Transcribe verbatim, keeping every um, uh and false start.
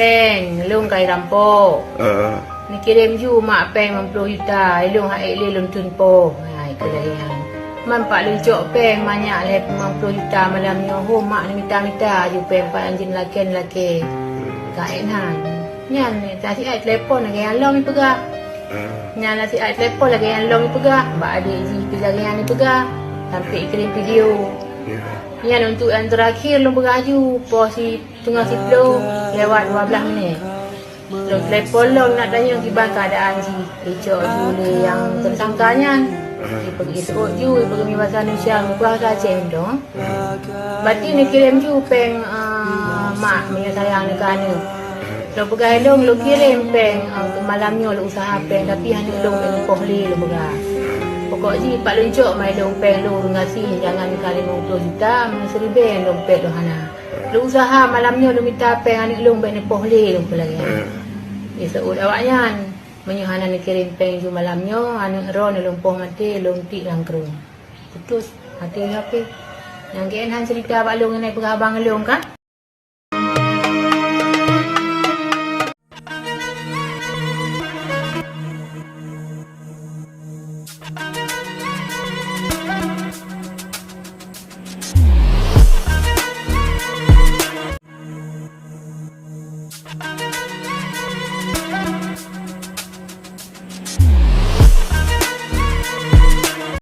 Péng, lôn ka irampok. Ah. Neukirém ju mak péng limong ploh juta, ilôn hak ék lé lôn teun poh. Hai, keu lagèe nyan. Man pat lôn cok péng manyak lhèe limong ploh juta malam nyoe, ho mak neumita-mita ju péng pat anjeut lakèe-lakèe. Ka ék nan. Nyan, tasiat telepon lagèe nyan lom ipeugah. Ah. Nyan tasiat telepon lagèe nyan lom ipeugah. Bak adék jih pih lagèe nyan ipeugah. Sampai ikirém video. Ya. Nyan untuk nyang terakhir lôn peugah ju, poh si Teungoh siploh lewat dua belas minit. Lôn telepon lom nak tanyong kiban keuadaan jih. Icok ju lé nyang tersangka nyan. Ipeugah seuôt ju, ipeugah meubaca Indonesia, meubaca Aceh dong. Bati neukirém ju péng, eh, mak meunyoe sayang neu keu aneuk. Lôn peugah lôn, lôn kirém péng, eh, keu malam nyoe lôn usaha péng, tapi aneuk lôn bèk neupoh lé lôn peugah. Pokok jih pat lôn cok mai lôn péng lôn ureueng gasien, jangan ka limong ploh juta, meunyoe siribèe lôn pèt lôn hana. Lôn usaha malam nyoe lôn mita péng aneuk lôn bèk neupoh lé lôn peulagèe. Diseuôt awaknyan, meunyoe hana neukirém péng ju malam nyoe, aneuk droeneuh lôn poh maté lôn tiek lam krueng. Putus, maté lé H P. Nyang keunan cerita bak lôn ngon peugah abang lôn kan?